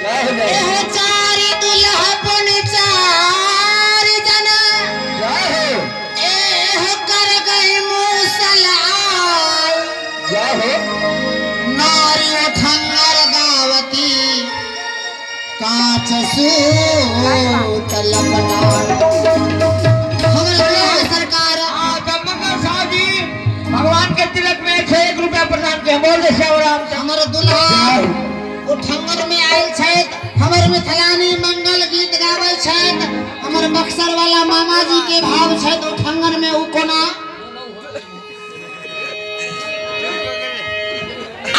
जय हो जय एहो चारि दुल्हा पुन चारि जना जय हो एहो कर गई मूसल आय जय हो नारी ठंगर गावती कांच सूत लपटा हमर दुल्हा सरकार हाँ, तो मंगल साहु जी भगवान के तिलक में 101 रुपया प्रदान के बोल दे श्याम हमर दुल्हा उठंगर में आयल छथि हमर मिथिलानी मंगल गीत गाबै छथि हमर बक्सर वाला मामा जी के भाव छथि उठंगर में उ कोना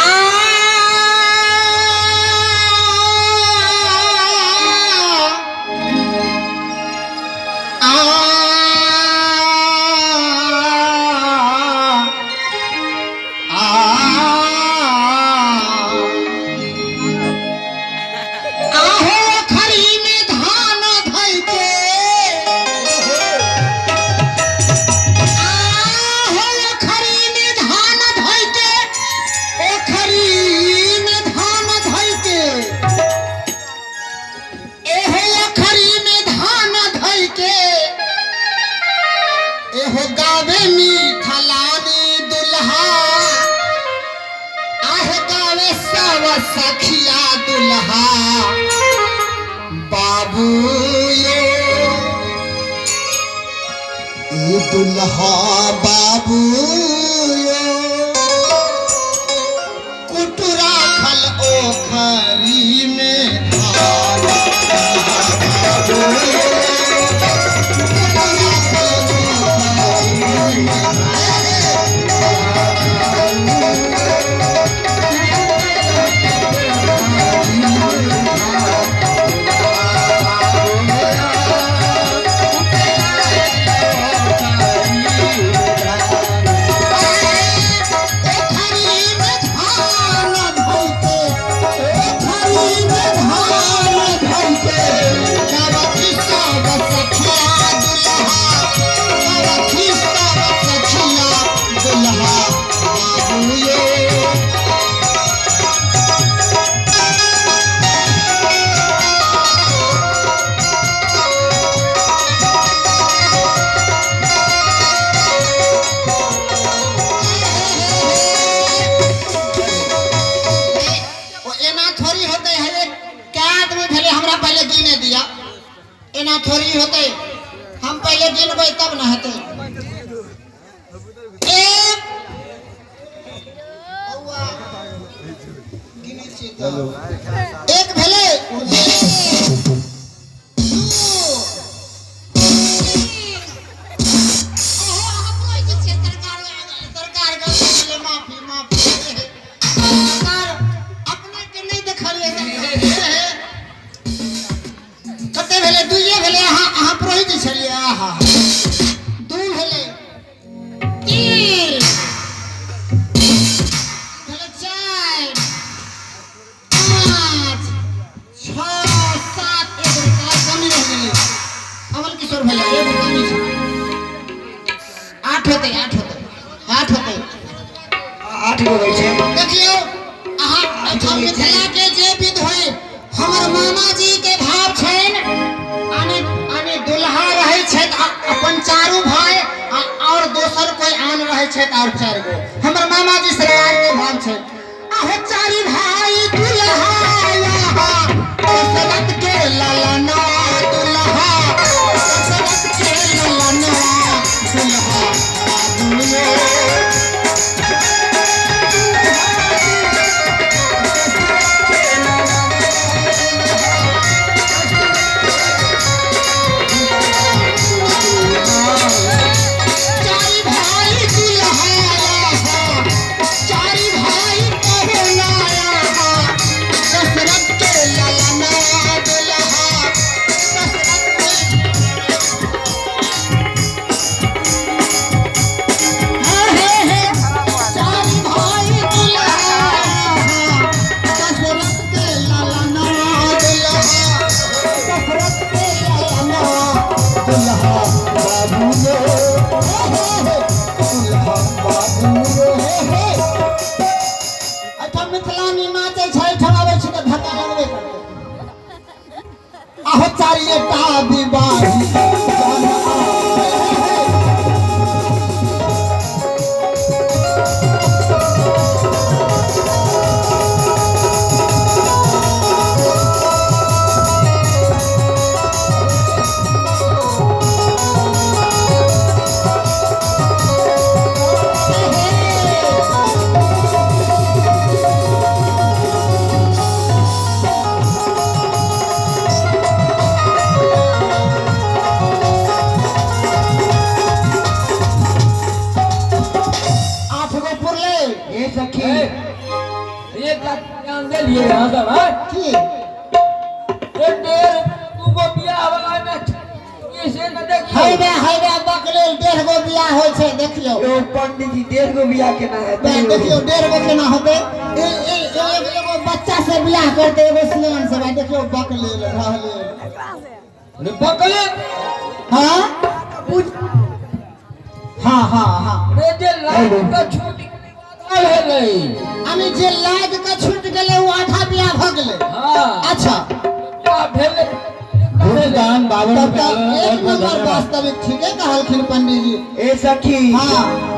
आ आ आहो खरी में धान धइ के आहो खरी में धान धइ के ओ खरी में धान धइ के एहो खरी में धान धइ के एहो गावे मिथलानी दुल्हा आह गावे सब सखिया दुल्हा बाबू यो ई दुल्हा बाबू यो कुटु राखल ओखरी में धान बाबू यो, कुटु राखल ओखरी में दुल्हा ओ एना थोड़ी होते है कै आदमी भेलै हमरा पहिले गिने दिया एना थोड़ी होते हम पहिले गिनबै तब न हेतै एक बौआ गिनै छियै तऽ एक भेलै एक दू तीन ओहो अहाँ पुरोहित छियै सरकार सरकार गलती भेलै माफी माफी सरकार अपने के नहि देखलियै सरकार कते भेलै दुइये भेलै अहाँ अहाँ पुरोहित छलियै आहा दू भेलै तीन भेलै चारि पाँच छओ सात एक रुपया कमी रहि गेलै अमल किशोर भेलै एगो कमी छै आठ होतै आठ होतै आठ होतै आठ गो होइ छै देखियौ अहाँ एहिठाम मिथिला के जे विध होय हमर मामा जी के भाव छनि आने आने दुल्हा रहै छथि अपन चारू भाय आ और दोसर कोई आन रहै छथि और चारि गो हमर मामा जी सरकार के भाव छै अहो चारि भाई दुल्हा यहाँ दशरथ के ललना दुल्हा दशरथ के ललना दुल्हा बाबू यो। चारि भाई दुल्हा चारि भाई चारिटा विवाही जन आवे। आठ गो पुरले। ए सखी, एक लाख ध्यान दे लिए यहाँ सब है। की? ये डेढ़ दूगो बियाह वाला में ये से न देखियो। हैबे हैबे बकलेल, 1.5 गो बियाह होइ छै, देखियौ। यो पंडित जी, 1.5 गो बियाह केना हेतै? बे, देखियौ, 1.5 गो केना होतै? एगो बच्चा से बियाह करतै, एगो सियान से। भाई, देखियौ, बकलेल रहलेल। अरे बकले। हाँ हाँ हाँ हाँ। रे जे लाइट का छूट के बाद भेलै। यानी जे लाग के छूट गेलै, ओ आधा बियाह भऽ गेलै। हाँ। अच्छा। बियाह भेलै। भूतदान 52 तब रुपया। तऽ एक बहुत बहुत नंबर। धन्यवाद। वास्तविक ठीके कहलखिन पंडीजी। ए सखी। हाँ।